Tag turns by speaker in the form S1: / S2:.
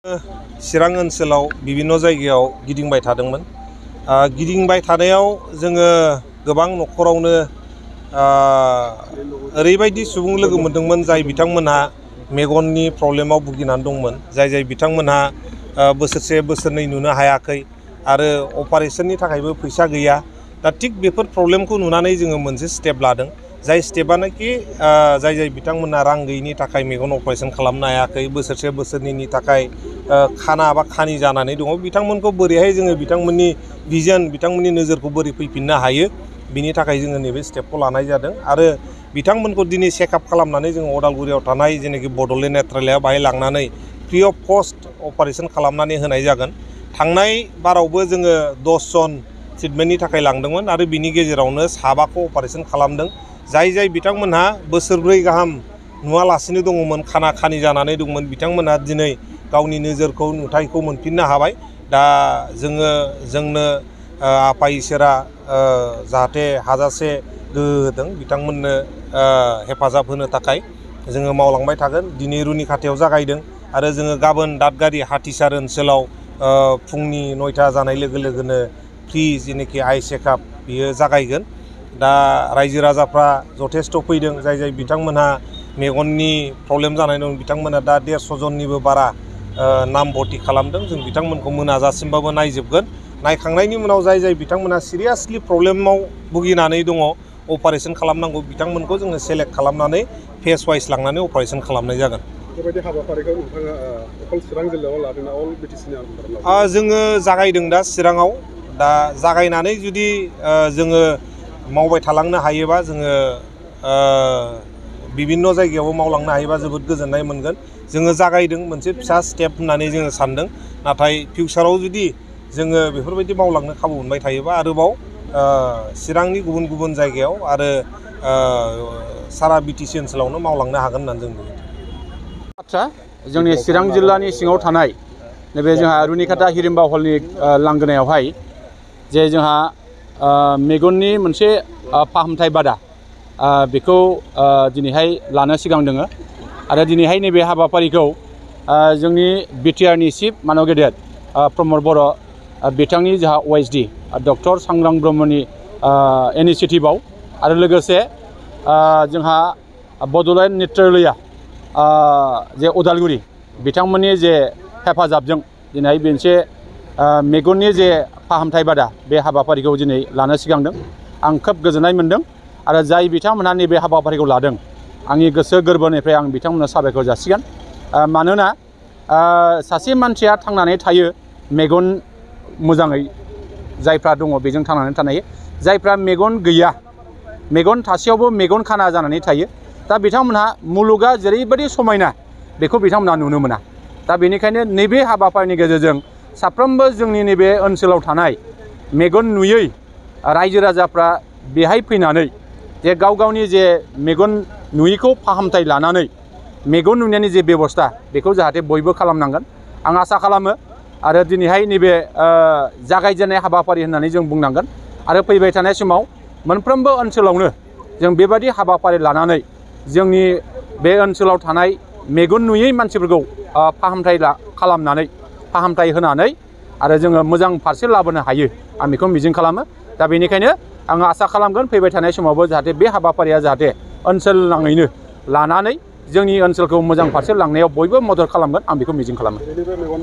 S1: चिरां ओनसोलाव विभिन्न जायगायाव गिदिंबाय थादोंमोन। गिदिंबाय थानायाव जोङो गोबां न'खरावनो ओरैबायदि सुबुं लोगो मोनदोंमोन जाय बिथांमोनहा मेगननि प्रब्लेमाव भुगिनानै दंमोन, जाय बिथांमोनहा बोसोरसे बोसोरनै नुनो हायाखै आरो अपारेशननि थाखायबो फैसा गैया। दा थिग बेफोर प्रब्लेमखौ नुनानै जोङो मोनसे स्टेप लादों, जाय स्टेपआनोखि जाय बिथांमोनहा रां गैयिनि थाखाय मेगन अपारेशन खालामनो हायाखै, बोसोरसे बोसोरनैनि थाखाय खाना बा खानि जानानै दङ, बिथांमोनखौ बोरैहाय जोङो बिथांमोननि भिजन, बिथांमोननि नोजोरखौ बोरै फैफिननो हायो, बिनि थाखाय जोङो नैबे स्टेपखौ लानाय जादों। आरो बिथांमोनखौ दिनै चेकआप खालामनानै जोङो अदालगुरियाव थानाय जेनाखि बड'लेण्ड नेत्रालयआव बाहाय लांनानै फ्रि अफ कस्ट अपारेशन खालामनानै होनाय जागोन। थांनाय बारावबो जोङो 10 जन ट्रिटमेन्टनि थाखाय लांदोंमोन आरो बिनि गेजेरावनो 7खौ अपारेशन खालामदों। जाय बिथांमोनहा बोसोरब्रै गाहाम नुवालासिनो दङमोन, खाना खानि जानानै दंमोन, बिथांमोनहा दिनै गावनि नोजोरखौ नुथायखौ मोनफिननो हाबाय। दा जोंनो आफा इसोरा जाहाथे हाजासे गोहो होदों, बिथांमोननो हेफाजाब होनो थाखाय जोङो मावलांबाय थागोन। दिनै रुनिखाथायाव जागायदों आरो जोङो गाबोन दादगारि हाथिसार ओनसोलाव फुंनि 9टा जानाय लोगो लोगोनो फ्रि जेनाखि आइ चेकआप बियो जागायगोन। दा रायजो राजाफ्रा जथेस्थ' फैदों, जाय बिथांमोनहा मेगननि प्रब्लेम जानाय दं, बिथांमोना दा 150 जननिबो बारा नाम भर्ति खालामदों। जों बिथांमोनखौ मोनाजासिमबाबो नायजोबगोन। नायखांनायनि उनाव जाय बिथांमोना सिरियासलि प्रब्लेमाव भुगिनानै दङ, अपारेशन खालामनांगौ, बिथांमोनखौ जोङो सेलेक्ट खालामनानै फेस वाइस लांनानै अपारेशन खालामनाय जागोन।
S2: बेबायदि हाबाफारिखौ नोंथाङा अकल चिरां जिल्लायाव लादोंना अल बिटिसिनि आन्दाराव?
S1: जोङो जागायदों दा चिराङाव। दा जागायनानै जुदि जोङो मावबाय थालांनो हायोबा, जोङो विभिन्न जायगायावबो मावलांनो हायोबा जोबोद गोजोननाय मोनगोन। जोङो जागायदों मोनसे फिसा स्टेप होननानै जोङो सानदों, नाथाय फिउचाराव जुदि जोङो बेफोरबायदि मावलांनो खाबु मोनबाय थायोबा आरोबाव चिरांनि गुबुन गुबुन जायगायाव आरो सारा बिटिसि ओनसोलावनो मावलांनो हागोन होननानै जों नुयो।
S3: बाथ्रा जोंनि चिरां जिल्लानि सिङाव थानाय नैबे जोंहा रुनिखाता हिरिम्बा हलनि लांगोनायावहाय जे जोंहा मेगननि मोनसे फाहामथाय बादा बेखौ दिनैहाय लानो सिगां दोङो। आरो दिनैहाय नैबे हाबाफारिखौ जोंनि बिटिआरनि चिफ मानव गेदेर प्रमद बर' बिथांनि जोंहा OSD डक्टर सांग्रां ब्रह्मनि इनिसियेटिभआव आरो लोगोसे जोंहा बड'लेण्ड नेत्रालया जे उदालगुरि बिथांमोननि जे हेफाजाबजों दिनै मोनसे मेगननि जे फाहामथाय बादा बे हाबाफारिखौ दिनै लानो सिगांदों। आं खोब गोजोननाय मोनदों आरो जाय बिथांमोनहा नैबे हाबाफारिखौ लादों, आंनि गोसो गोरबोनिफ्राय आं बिथांमोननो साबायखर जासिगोन। मानोना सासे मानसिया थांनानै थायो मेगन मोजाङै, जायफ्रा दङ बेजों थांनानै थानो हायो। जायफ्रा मेगन गैया, मेगन थासेयावबो मेगन खाना जानानै थायो, दा बिथांमोनहा मुलुगा जेरैबायदि समायना बेखौ बिथांमोनहा नुनो मोना। दा बेनिखायनो नैबे हाबाफारिनि गेजेरजों साफ्रोमबो जोंनि नैबे ओनसोलाव थानाय मेगन नुयै रायजो राजाफ्रा बेहाय फैनानै जे गावनि जे मेगन नुयैखौ फाहामथाय लानानै मेगन नुनायनि जे बेबस्था बेखौ जाहाथे बयबो खालामनांगोन आं आसा खालामो। आरो दिनैहाय नैबे जागायजेननाय हाबाफारि होननानै जों बुंनांगोन। आरो फैबाय थानाय समाव मोनफ्रोमबो ओनसोलावनो जों बेबायदि हाबाफारि लानानै जोंनि बे ओनसोलाव थानाय मेगन नुयै मानसिफोरखौ फाहामथाय होनानै आरो जोङो मोजां फारसे लाबोनो हायो, आं बेखौ मिजिं खालामो। दा बेनिखायनो आङो आसा खालामगोन फैबाय थानाय समावबो जाहाथे बे हाबाफारिया जाहाथे ओनसोल नाङैनो लानानै जोंनि ओनसोलखौ मोजां फारसे लांनायाव बयबो मदद खालामगोन, आं बेखौ मिजिं खालामो।